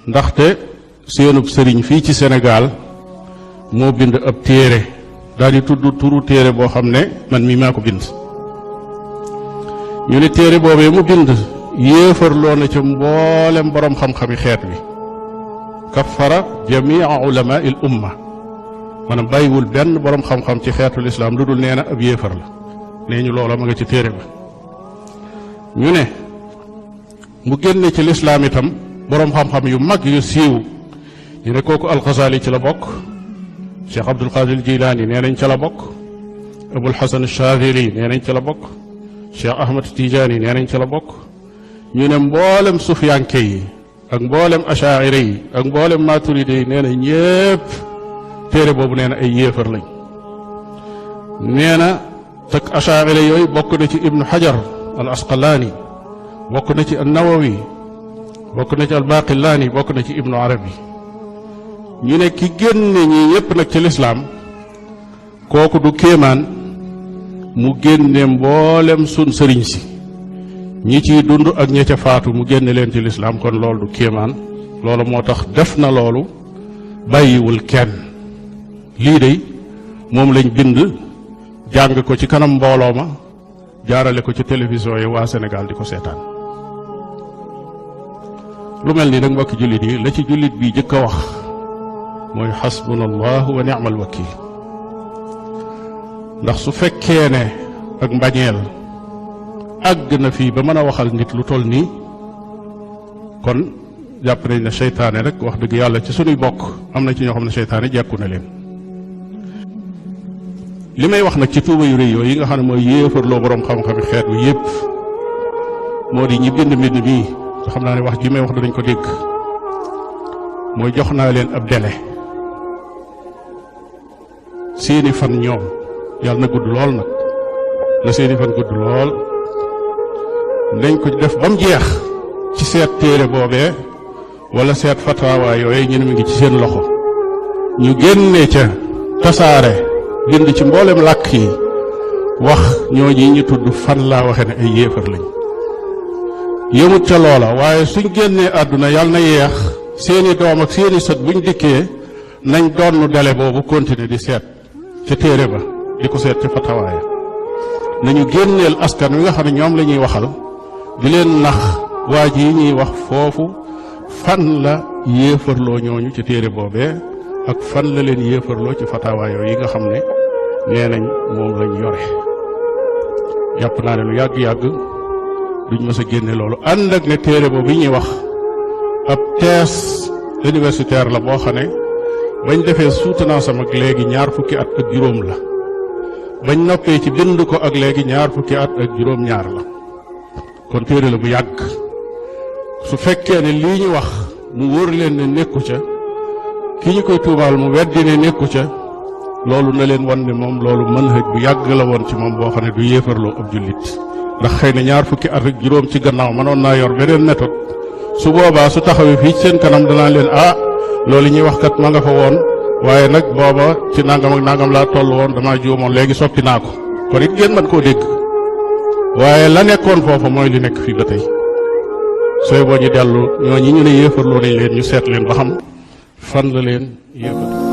ndaxte seenub sëriñ fii ci Sénégal moo bind ab téere daal di tudd turu téere boo xam ne man mii maa ko bind ñu ne téere boobee mu bind yéefarloo na ca mboolem boroom xam-xami xeet wi kaffara jamia ulama il umma maanaam bàyyiwul benn boroom xam-xam ci xeetul islaam lu dul nee na ab yéefar la nee ñu loola ma nga ci téere ba ñu ne mu génne ci lislaam itam boroom xam-xam yu mag yu siiw ñu ne kooku alxasaali ci la bokk cheikh abdul qadir jilaani nee nañ ca la bokk abul hasan shaadili nee nañ ca la bokk cheikh ahmad tijaani nee nañ ca la bokk ñu ne mboolem sufyaanke yi ak mboolem ashaire yi ak mboolem maturide yi nee na ñépp téere boobu nee na ay yéefar lañ nee na tak ashaire yooyu bokk na ci ibnu hajar al asqalaani bokk na ci an nawawi bokk na ci al baqillaani bokk na ci ibnu arabi ñu ne ki génne ñi ñépp nag ci lislaam kooku du kéemaan mu génne mboolem sun sëriñ si ñi ciy dund ak ña ca faatu mu génne leen ci lislaam kon loolu du kéemaan loolu moo tax def na loolu bàyyiwul kenn lii de moom lañ bind jàng ko ci kanam mbooloo ma jaarale ko ci télévision yi waa Sénégal di ko seetaan lu mel ni nag mbokki jullit yi la ci jullit bi jëkk a wax mooy xasbuna allahu wa ni'mal wakil ndax su fekkee ne ak mbañeel àgg na fii ba mën a waxal nit lu toll nii kon jàpp nañ ne seytaane rek wax dëgg yàlla ci sunuy bokk am na ci ñoo xam ne seytaane jekku na leen li may wax nag ci tuuba yu rëy yooyu yi nga xam ne mooy yéefarloo boroom xam-xami xeet wi yépp moo di ñi bind mbind mii te xam naa ne wax ji may wax danañ ko dégg mooy jox naa leen ab délai seeni fan ñoom yàlla na gudd lool nag na seeni fan gudd lool nañ ko def ba mu jeex ci seet téere boobee wala seet fatawaa yooyu ñu ne mi ngi ci seen loxo ñu génne ca tasaare bind ci mboolem làkk yi wax ñooñi ñu tudd fan laa waxe ne ay yéefar lañ yëmut ca loola waaye suñ génnee àdduna yàlla na yeex seeni doom ak seeni sët buñ dikkee nañ doon dele boobu continuer di seet ca téere ba di ko seet ca fatawaaya nañu génneel askan wi nga xam ne ñoom la ñuy waxal di leen nax waa ji yi ñuy wax foofu fan la yéefarloo ñooñu ci téere boobee ak fan la leen yéefarloo ci fatawaayoo yi nga xam ne nee nañ moom lañ yore jàpp naa ne lu yàgg-yàgg duñ mës a génne loolu ànd ak ne téere boobu yi ñuy wax ab thèse universitaire la boo xam ne bañ defee soutenance am ak léegi ñaar fukki at ak juróom la bañ noppee ci bind ko ak léegi ñaar fukki at ak juróom-ñaar la kon téere la bu yàgg su fekkee ne lii ñu wax mu wóor leen ne nekku ca ki ñu koy tuumaal mu weddi ne nekku ca loolu na leen wan ne moom loolu manhaj bu yàgg la woon ci moom boo xam ne du yéefarloo ab jullit ndax xëy na ñaar fukki at ak juróom ci gannaaw mënoon naa yor beneen méthode su boobaa su taxawee fii ci seen kanam danaa leen loolu ñuy wax kat ma nga fa woon waaye nag booba ci nangam ak nangam laa toll woon damaa juumoon léegi soppi naa ko kon it ngeen mën koo dégg waaye la nekkoon foofa mooy li nekk fii ba tey sooy boo ñu dellu ñooñi ñu ne yéefarloo nañ leen ñu seet leen ba xam fan la leen yéefar